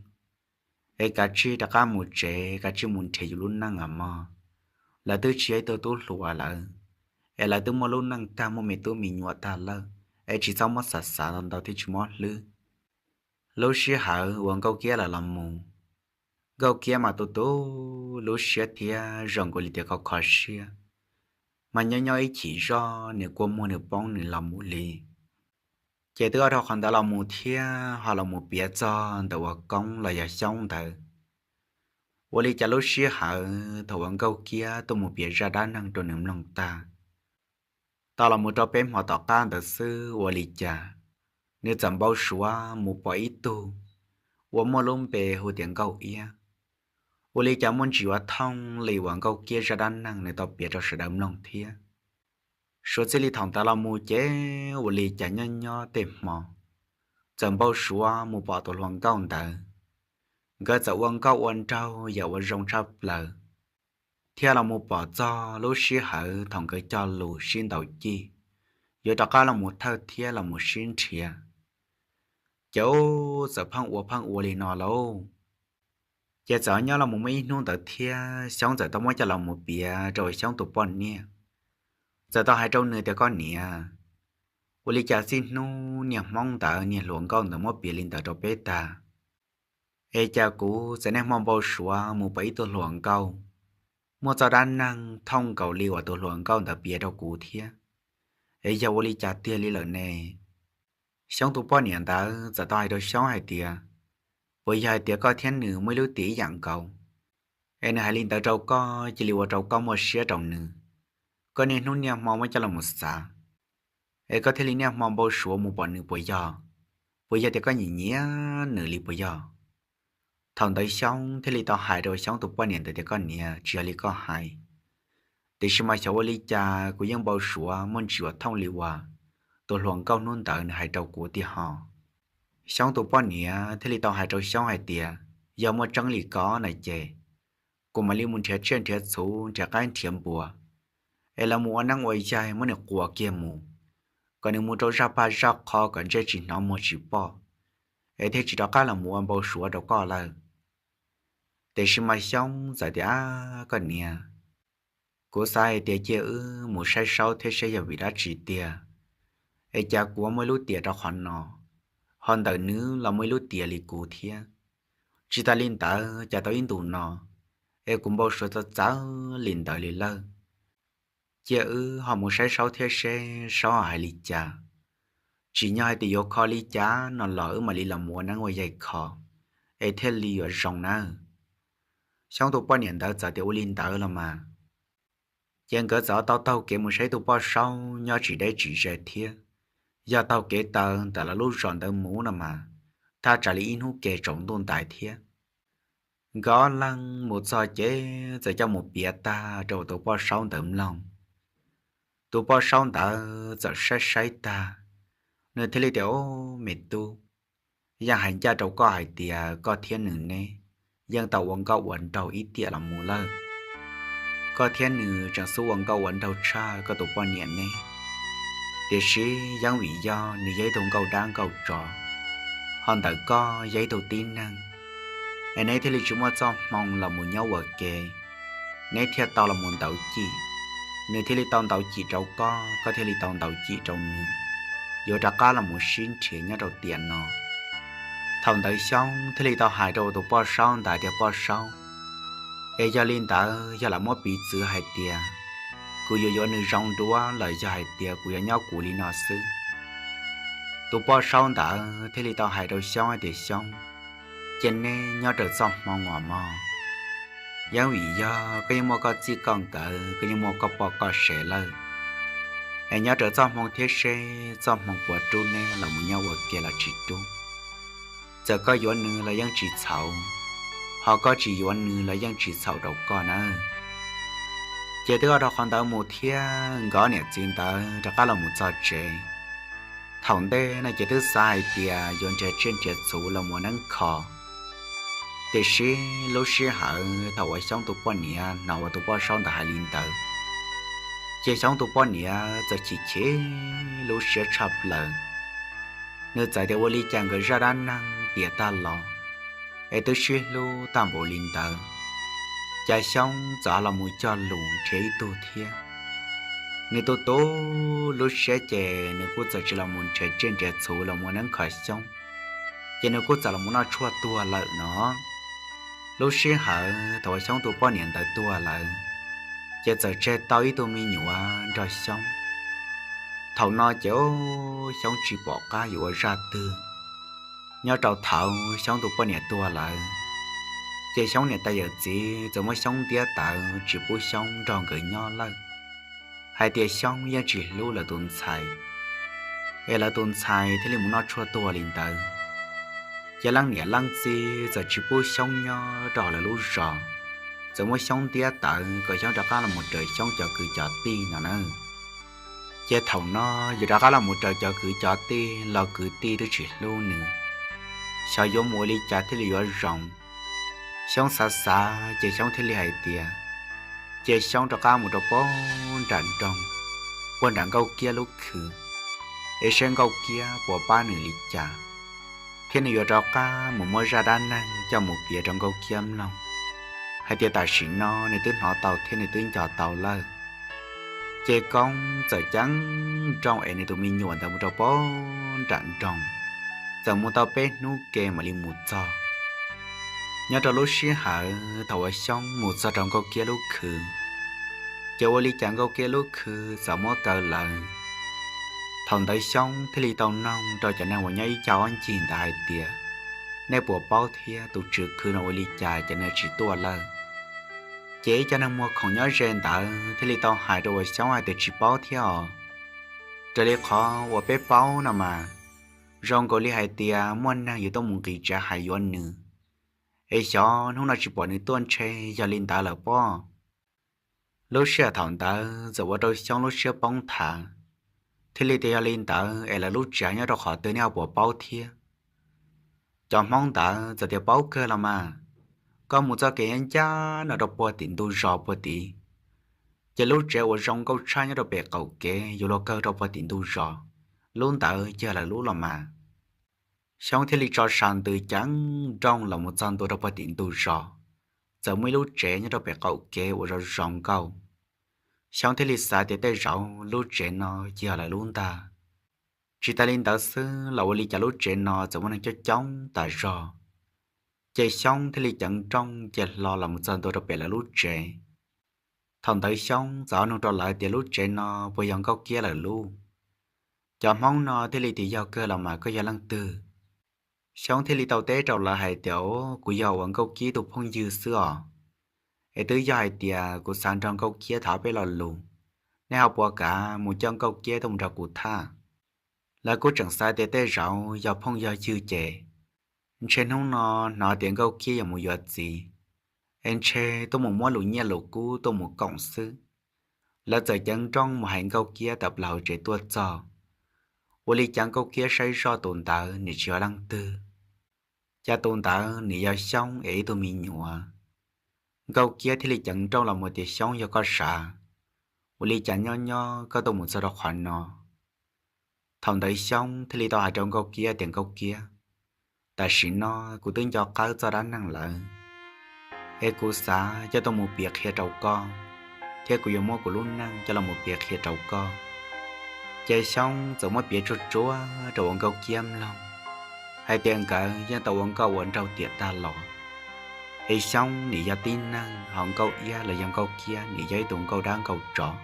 es kav tsij rov qab mus tsev, kav tsij mus nrhiav yus lub neej os mog. Lawv twb tsis yog ib tug tub hluas lawm, es lawv twb muaj lub neej tag muaj me tub me nyuam tag lawm, es tsis txhob muab xav xav ntau thiab tsis muab hlwb. Lub sij hawm uas Nkauj Kiab lawv los mus, Nkauj Kiab mas tu tu lub siab thiab zoo nkaus li tias kho kho siab, mas nyob nyob ib chim zoj nws kua muag nws poob nws los mus li. Ces twb ua rau qhov ntawd los mus thiab ho los mus piav txog ntawm uas Koob los yog Xyoob ntawd. Ua li cas lub sij hawm thaum uas Nkauj Kiab tuaj mus piav zaj dab neeg rau nws mloog tag, tau los mus rau peb hmo tom qab ntawd xwb ua li cas nws txawm npau suav mus pom ib tug uas muaj lub npe hu tias Nkauj Iab. Ua li cas muaj ntsis ua thooj li uas Nkauj Kiab zaj dab neeg nws tau piav rau sawv daws mloog thiab. Suav txij li thaum ntawd los mus ces ua li cas nyob nyob tej hmo txawm npau suav mus pom tus hluas nkauj ntawd. Nkawd txawm ua nkauj ua nraug yam uas zoo tshaj plaws, thiab los mus pom txog lub sij hawm thaum nkawd cog lus sib ntaus cig yuav rov qab los mus thawj thiab los mus sib nrhiav. Ces ub txawm pheej ua pheej ua li no lauj. Ces txawm nyob los mus muaj ib hnub ntawd thiab Xyoob txawm tau muab coj los mus piav rau Xyoob tus poj niam. Txawm tau hais rau nws tias, koj niam, ua li cas txij hnub niag Hmoob ntawd niag hluas nkauj ntawd muab piav li ntawd rau peb tag, es cas kuv txawm niaj hmo npau suav mus pom ib tug hluas nkauj muaj txoj dab neeg thooj nkaus li uas tus hluas nkauj ntawd piav rau kuv thiab, es yog ua li cas tiag li lawm ne? Xyoob tus poj niam ntawd txawm tau hais rau Xyoob hais tias, puas yog hais tias koj thiab nws muaj ib lub tiam ib yam nkaus, es nws hais li ntawd rau koj cia li ua rau koj muaj siab rau nws, koj niaj hnub niaj hmo muab coj los mus xav, es koj thiaj li niaj hmo npau suav mus pom nws puas yog? Puas yog tias koj nyiam nyiam nws li puas yog? Thaum ntawd Xyoob thiaj li tau hais rau Xyoob tus poj niam ntawd tias, koj niam, tsis yog li koj hais, tiam sis mas xyov ua li cas kuv yeej npau suav muaj ntsis ua thooj li uas tus hluas nkauj hnub ntawd nws hais rau kuv tiag ho. Xyoob tus poj niam thiaj li tau hais rau Xyoob hais tias, yog muaj tseeb li ko na ces kuv mam li mus nrhiav tsiaj nrhiav txhuv nrhiav qaib nrhiav npua, es lawv mus ua neeb ua yaig muab nws quas kiag mus, kom nws mus rau zaj paj zaj qho kom ntsej tsis hnov muag tsis pom, es thiaj tsis rov qab los mus ua npau suav rau koj lawm. Tiam sis mas Xyoob txawm tias, ab koj niam, kuv xav hais tias cia wb mus saib saub thiab seb yog vim dab tsi tiag, es cas kuv muaj ib lub tiam rau qhov no, ho ntawm nws los muaj ib lub tiam li kuv thiab. Tsis tas li ntawd cas tau ib ntus no, es kuv npau suav txawv txawv li ntawd li lawm. Cia wb ho mus saib Saub thiab seb Saub hais li cas. Tsim nyog hais tias yuav kho li cas no los wb mam li los mus ua neeb ua yaig kho, es thiaj li yuav zoo nawb. Xyoob tus poj niam ntawd txawm tias ua li ntawd los mas. Ces nkawd txawm tau taug kev mus saib tus poj saub nyob tsis deb tsis ze thiab. Yog taug kev taw ntawm lawv lub zos ntawd mus no mas, thaj tsam li ib hnub ke tsaus ntuj ntais thiab. Nkawd ob leeg mus txog ces txawm coj mus piav tag rau tus poj saub ntawd mloog. Tus poj saub ntawd txawm saib saib tag, nws thiaj li tias, Au, me tub, yeej hais ncaj rau koj hais tias koj thiab nws neb yeej tau ua nkauj ua nraug ib tiam los mus lawm. Koj thiab nws tseem xub ua nkauj ua nraug tshaj koj tus poj niam neb. Tiam sis yeej vim yog nws yog ib tug nkauj dab nkauj tsov, ho ntawm koj yog ib tug tib neeg, es neb thiaj li tsis muaj txoj hmoo los mus nyob ua ke, neb thiaj tau los mus ntaus cim. Nws thiaj li tau ntaus cim rau koj, koj thiaj li tau ntaus cim rau nws, yuav rov qab los mus sib nrhiav nyob rau tiam no. Thaum ntawd Xyoob thiaj li tau hais rau tus poj saub ntawd tias, Poj saub, es yog li ntawd yog lam muab piv txwv hais tias kuv yuav yuav nws zoo dua los yog hais tias kuv yuav nyob kuv li no xwb? Tus poj saub ntawd thiaj li tau hais rau Xyoob hais tias, Xyoob, cia neb nyob raws txoj hmoo os mog. Yeej vim yog koj yeej muaj koj txij koj nkawm, koj yeej muaj koj poj koj sev lawm, es nyob raws txoj hmoo thiab seb txoj hmoo puas rub neb los mus nyob ua ke los tsis rub. Txawm koj yuav nws los yeej tsis txhaum, ho koj tsis yuav nws los yeej tsis txhaum rau koj nawb. Ces twb ua rau qhov ntawd mus thiab nkawd niam txiv ntawd rov qab los mus txog tsev. Thaum ntej no ces twb xav hais tias yuav nrhiav tsiaj nrhiav txhu los mus ua neeb kho. Tiam sis lub sij hawm thaum uas Xyoob tus poj niam hnov uas tus poj saub ntawd hais li ntawd, ces Xyoob tus poj niam txawm chim chim lub siab tshaj plaws. Nws txawm tias ua li cas nkawd zaj dab neeg tiam tag los es twb sib hlub tag npaum li ntawd, cas Xyoob txawm ho los mus cog lus nrhiav ib tug thiab. Nws tu tu lub siab ces nws kuj txawm tsis los mus nrhiav tsiaj nrhiav txhu los mus ua neeb kho Xyoob, ces nws kuj txawm los mus noj tshuaj tuag lawm no. Lub sij hawm thaum uas Xyoob tus poj niam ntawd tuag lawm, ces txawm tseg tau ib tug me nyuam nrog Xyoob. Thaum no ces Xyoob tsis pom qab yuav ua zaj twg. Nyob rau thaum Xyoob tus poj niam tuag lawm, ces Xyoob niam tais yawm txiv txawm muab Xyoob ntiab tawv tsis pub Xyoob nrog nkawd nyob lawm, hais tias Xyoob yeej tsis hlub lawv tus ntxhais, es lawv tus ntxhais thiaj li mus noj tshuaj tuag li ntawd. Ces leej niam leej txiv txawm tsis pub Xyoob nyob rau hauv lawv lub zos, txawm muab Xyoob ntiab tawv kom Xyoob rov qab los mus raws Xyoob cov kwv cov tij no na. Ces thaum no yuav rov qab los mus raws cov kwv cov tij los kwv tij twb tsis hlub nws, xyov yuav mus ua li cas thiaj li yuav zoo. Xyoob xav xav ces Xyoob thiaj li hais tias, cia Xyoob rov qab mus rau puag nram nroog, puag nram Nkauj Kiab lub khw, es seb Nkauj Kiab puas pab nws li cas, thiab nws yuav rov qab mus muab zaj dab neeg coj mus piav rau Nkauj Kiab mloog, hais tias tam sim no nws twb hnov tau thiab nws twb nco tau lawm. Ces Koob txawm ceeb nrooj es nws tus me nyuam ntawd mus rau puag nram nroog, txawm mus tau peb hnub ke mam li mus txog. Nyob rau lub sij hawm thaum uas Xyoob mus txog rau Nkauj Kiab lub khw, ces ua li cas Nkauj Kiab lub khw txawm muab kaw lawm. Thaum ntawd Xyoob thiaj li tau noog rau cov neeg uas nyob ib co ob ncig ntawd hais tias, nej puas paub thiab tus tswv khw no ua li cas ces nws tsis tuaj lawm? Ces ib co neeg muag khoom nyob ze ntawd thiaj li tau hais rau uas Xyoob hais tias tsis paub thiab os. Raws li qhov uas peb paub no mas, zoo nkaus li hais tias muaj neeg yuav tuaj mus nqis tsev hais yuav nws, es xyov hnub no tsis pom nws tuaj ntshe yog li ntawd lawm pob. Lub sij hawm thaum ntawd txawm ua rau Xyoob lub siab poob thav, thiaj li tias yog li ntawd es lawv lub tsev nyob rau qhov twg nej ho puas paub thiab? Cov Hmoob ntawd txawm tias paub kawg los mas, koj mus txoj kev ncaj no rau puag tim ntug zos puag tid, ces lub tsev uas zoo nkauj tshaj nyob rau pem qaum kev yuav luag kawg rau puag tim ntug zos, lub ntawd yog lawv lub los mas. Xyoob thiaj li tso sa ntws ceeb nrooj los mus txog ntua rau puag tim ntug zos, txawm muaj ib lub tsev nyob rau pem qaum kev uas zoo zoo nkauj. Xyoob thiaj li xav tias tej zaum lub tsev no yog lawv lub ntag. Tsis tas li ntawd xwb los ua li cas lub tsev no txawm muaj neeg coob coob tas zog. Ces Xyoob thiaj li ceev nrooj ces hlo los mus txog ntua rau pem lawv lub tsev. Thaum ntawd Xyoob txawm nug rau lawv tias lub tsev no puas yog Nkauj Kiab lawm lub? Cov Hmoob no thiaj li tias yog kawg los mas, koj yog leej twg? Xyoob thiaj li tau teb rau lawv hais tias, kuv yog uas Nkauj Kiab tus phooj ywg xwb os. Es twb yog hais tias kuv xav nrog Nkauj Kiab tham peb lo lus, nej ho puas kam mus coj Nkauj Kiab tuaj mus nrog kuv tham? Lawv kuj tseem xav tias tej zaum yog phooj yog ywg ces ntshe hnub no hnov tias Nkauj Kiab yuav mus yuav txiv, es ntshe tuaj mus muab lus nyiaj lus kub tuaj mus koom xwb. Lawv txawm ceev nrooj mus hais Nkauj Kiab tawm plaws hauv tsev tuaj txog. Ua li cas Nkauj Kiab saib zoj tus ntawd nim tsis yog leej twg, cas tus ntawd nim yog Xyoob es ib tug me nyuam. Nkauj Kiab thiaj li ceev nrooj los mus tias, Xyoob, yog koj sav, ua li cas nyob nyob koj tuaj mus txog rau qhov no? Thaum ntawd Xyoob thiaj li tau hais rau Nkauj Kiab tias, Nkauj Kiab, tam sim no kuv twb nco qab txoj dab neeg lawm, es kuv xav coj tuaj mus piav qhia rau koj, thiab kuv yuav muab kuv lub neej coj los mus piav qhia rau koj. Ces Xyoob txawm muab piav tsuag tsuag rau uas Nkauj Kiab mloog, hais tias nkawd yeej tau ua nkauj ua nraug tiam tag los, es Xyoob nim yog tib neeg, ho Nkauj Iab los yog Nkauj Kiab nim yog ib tug nkauj dab nkauj tsov.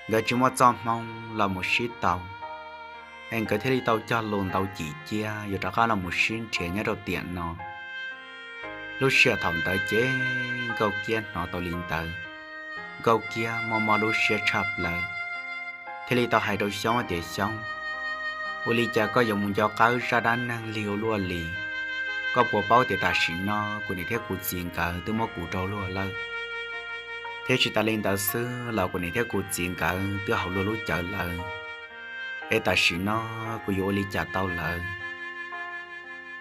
Nkawd tsis muaj txoj hmoo los mus sib tau, es nkawd thiaj li tau cog lus ntau cim cia yuav rov qab los mus sib nrhiav nyob rau tiam no. Lub sij hawm thaum ntawd ces Nkauj Kiab hnov tau li ntawd, Nkauj Kiab mob mob lub siab tshaj plaws, thiaj li tau hais rau Xyoob tias, Xyoob, ua li cas koj yuav mus nco qab zaj dab neeg lig ua luaj li? Koj puas paub tias tam sim no kuv niam thiab kuv txiv nkawd twb muab kuv rau luag lawm, thiab tsis tas li ntawd xwb los kuv niam thiab kuv txiv nkawd twb haus luag lub cawv lawm, es tam sim no kuv yuav ua li cas tau lawm?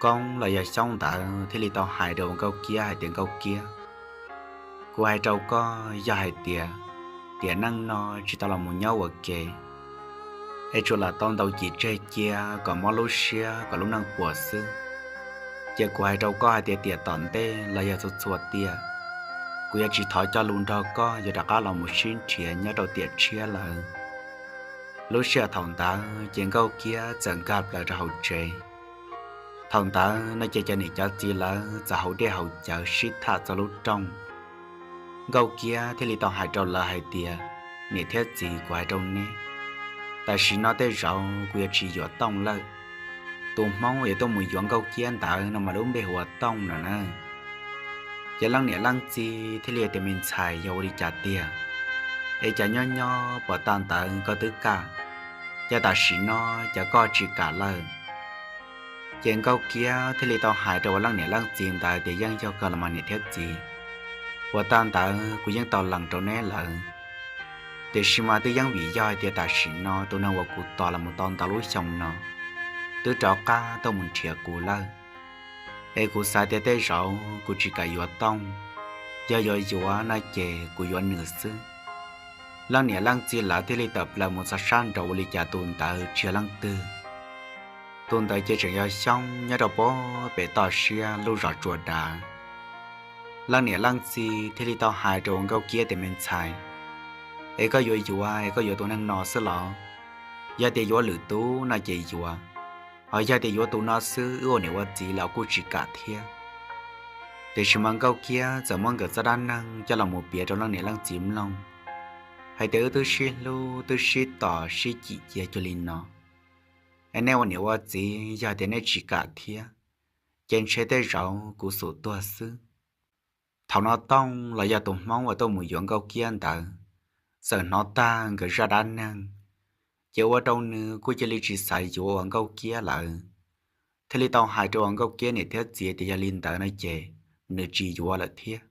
Koob los yog Xyoob ntawd thiaj li tau hais rau uas Nkauj Kiab hais tias, Nkauj Kiab, kuv hais rau koj, yog hais tias tiam neej no tsis tau los mus nyob ua ke, es tsuas lam tau ntaus cim tseg cia kom mob lub siab kom lub neej puas xwb, ces kuv hais rau koj hais tias tiam tom ntej los yog txhua txhua tiam, kuv yuav tsis thov cog lus nrog koj yuav rov qab los mus sib nrhiav nyob rau tiam tshiab lawm. Lub sij hawm thaum ntawd ces Nkauj Kiab txawm nkag plaws rau hauv tsev. Thaum ntawd no ces cov niam cov txiv lawv txawm haus dej haus cawv sib tham txog lub rooj. Nkauj Kiab thiaj li tau hais rau lawv hais tias, Niam thiab txiv, kuv hais rau neb, tam sim no tej zaum kuv yuav tsis yuav Tooj lawm. Tus Hmoob uas yuav tuaj mus yuav Nkauj Kiab ntawd no mas lub npe hu ua Tooj no na. Ces leej niam leej txiv thiaj li tias, Me ntxhais, yog ua li cas tiag? Es cas nyob nyob puag ta ntawd koj twb kam, cas tam sim no cas koj tsis kam lawm? Ces Nkauj Kiab thiaj li tau hais rau uas leej niam leej txiv ntawd tias, Yeej yog kawg los mas niam thiab txiv, puag ta ntawd kuv yeej tau lees rau neb lawm. Tiam sis mas twb yeej vim yog hais tias tam sim no tus neeg uas kuv tos los mus tau ntau lub xyoo no twb rov qab tuaj mus nrhiav kuv lawm, es kuv xav tias tej zaum kuv tsis kam yuav Tooj, yog yuav yuav no ces kuv yuav nws xwb. Leej niam leej txiv lawv thiaj li tawm plaws mus txog sab nraud, ua li cas tus ntawd tsis yog leej twg, tus ntawd ces tseem yog Xyoob nyob rau puag pem toj siab lub zos Tsua Dav. Leej niam leej txiv thiaj li tau hais rau uas Nkauj Kiab tias, Me ntxhais, es koj yuav yuav es koj yuav tus neeg no xwb los? Yog tias yuav lwm tus no ces yuav, ho yog tias yuav tus no xwb wb ua niam ua txiv los kuj tsis kam thiab. Tiam sis mas Nkauj Kiab txawm muab nkawd txoj dab neeg coj los mus piav rau leej niam leej txiv mloog, hais tias wb twb sib hlub twb sib tos sib cim cia cuag li no, es nej ua niam ua txiv yog tias neb tsis kam thiab, ces ntshe tej zaum kuv xum tuag xwb. Thaum no Tooj los yog tus Hmoob uas tuaj mus yuav Nkauj Kiab ntawd, txawm hnov tag nkawd zaj dab neeg, ces ua rau nws kuj cia li tsis xav yuav uas Nkauj Kiab lawm, thiaj li tau hais rau uas Nkauj Kiab niam thiab txiv tias yog li ntawd no ces nws tsis yuav lawm thiab,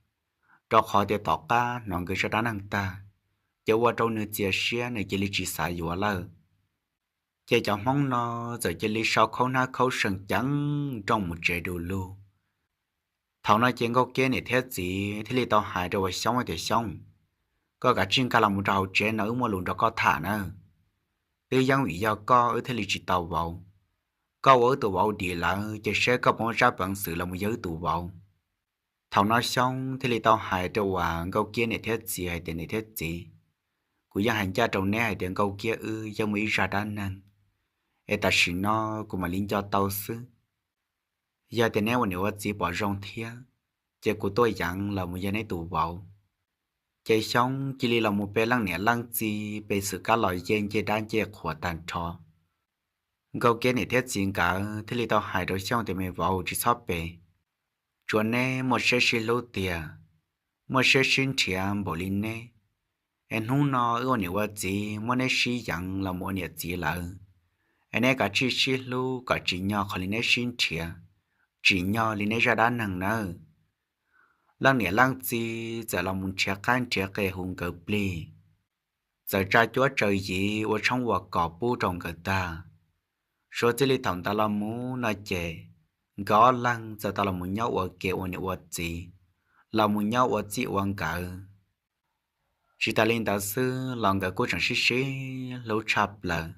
rau qhov tias tom qab hnov nkawd zaj dab neeg tag, ces ua rau nws txias siab nws cia li tsis xav yuav lawm. Ces cov Hmoob no txawm cia li sau khaub hnab khaub seeg ceev nrooj mus tsev du lug. Thaum no ces Nkauj Kiab niam thiab txiv thiaj li tau hais rau uas Xyoob tias, Xyoob, koj kav tsij nkag los mus rau hauv tsev no wb muaj lus nrog koj tham nawb. Twb yeej vim yog koj wb thiaj li tsis tau vauv. Koj ua wb tus vauv dim lawm ces seb koj puas muaj tsab peev xwm los mus yog wb tus vauv. Thaum no Xyoob thiaj li tau hais rau uas Nkauj Kiab niam thiab txiv hais tias, Niam thiab txiv, kuv yeej hais ncaj rau neb hais tias Nkauj Kiab wb yeej muaj ib zaj dab neeg, es tam sim no kuv mam li nco tau xwb. Yog tias neb ua niam ua txiv pom zoo thiab, ces kuv tuaj yeev los mus yog neb tus vauv. Ces Xyooj cia li los mus pe leej niam leej txiv pe xwm kab los yej ncej dab ncej qhuas tag nrho. Nkauj Kiab niam thiab txiv nkawd thiaj li tau hais rau Xyooj tias, Me vauv, tsis txhob pe, tsuas neb muaj siab sib hlub tiag, muaj siab sib nrhiav npaum li neb, es hnub no wb ua niam ua txiv muab neb sib yeev los mus ua niam txiv lawm, es neb kav tsij sib hlub kom tsim nyog qhov li neb sib nrhiav, tsim nyog li neb zaj dab neeg nawb. Leej niam leej txiv txawm los mus nrhiav qaib nrhiav qe hu nkawd plig, txawm tsa cuab tsaws yiv ua tshoob ua kos pub rau nkawd tag. Suav txij li thaum ntawd los mus no ces nkawd ob leeg txawm tau los mus nyob ua ke ua niam ua txiv, los mus nyob ua txij ua nkawm. Tsis tas li ntawd xwb los nkawd kuj tseem sib sib hlub tshaj plaws,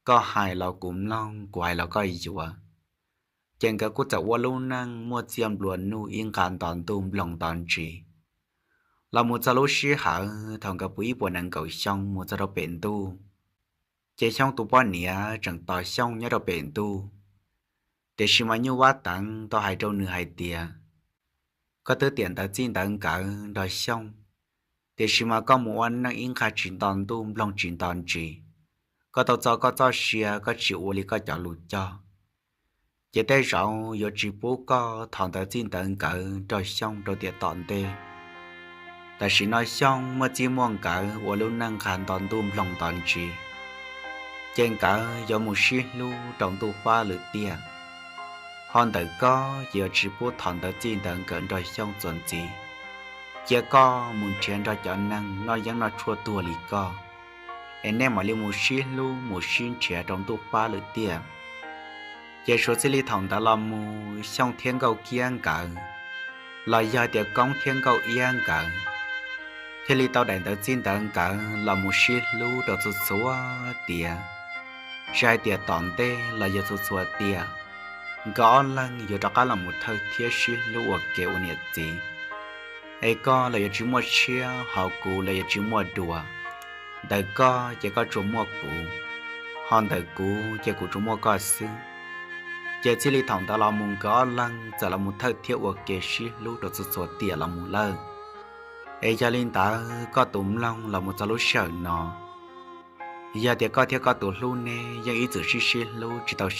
koj hais los kuv mloog, kuv hais los koj yuav. Ces nkawd kuj txawm ua lub neej muaj txiaj nplua nuj ib nqa nto ntuj nploog nto ntsis. Los mus txog lub sij hawm thaum nkawd puv ib puas nees nkaum xyoo mus txog rau pem ntuj, ces Xyooj tus poj niam tseem tos Xyooj nyob rau pem ntuj. Tiam sis mas Nyuj Vab Teev tau hais rau nws hais tias, Koj twb tiam ntawv txij ntawv nkawm nrog Xyooj, tiam sis mas koj mus ua neej ib nqa tsis nto ntuj nploog tsis nto ntsis, koj tau txo koj txoj sia, koj tsis ua li koj cov lus cog, ces tej zaum yuav tsis pub koj thov ntawv txij ntawv nkawm nrog Xyooj rau tiam tom ntej. Tam sim no Xyooj muaj txij muaj nkawm ua lub neej nqa nto ntuj nploog nto ntsis, ces nkawd yuav mus sib hlub rau ntuj fab lwm tiaj. Ho ntawm koj ces yuav tsis pub thov ntawv txij ntawv nkawm nrog Xyooj txuas ntxiv, cia koj mus nrhiav nrog cov neeg noj yeeb noj tshuaj tuag li koj, es nej mam li mus sib hlub mus sib nrhiav rau ntuj fab lwm tiaj. Ces suav txij li thaum ntawd los mus Xyooj thiab Nkauj Kiab nkawd, los yog tias Koob thiab Nkauj Iab nkawd, thiaj li tau daim ntawv txij ntawv nkawm los mus sib hlub rau txhua txhua tiam. Tsis hais tias tom ntej los yog txhua txhua tiam, nkawd ob leeg yuav rov qab los mus thawj thiab sib hlub ua ke ua niam txiv. Es koj los yuav tsis muaj tshiab, ho kuv los yuav tsis muaj dua. Ntawm koj ces koj tsuas muaj kuv, ho ntawm kuv ces kuv tsuas muaj koj xwb. Ces txij li thaum ntawd los mus nkawd ob leeg txawm los mus thawj thiab ua ke sib hlub rau txhua txhua tiam los mus lawm. Es yog li ntawd koj tus mloog los mus txog lub sij hawm no, yog tias koj thiab koj tus hlub neb yeej ib txwm sib sib hlub tsis tau sib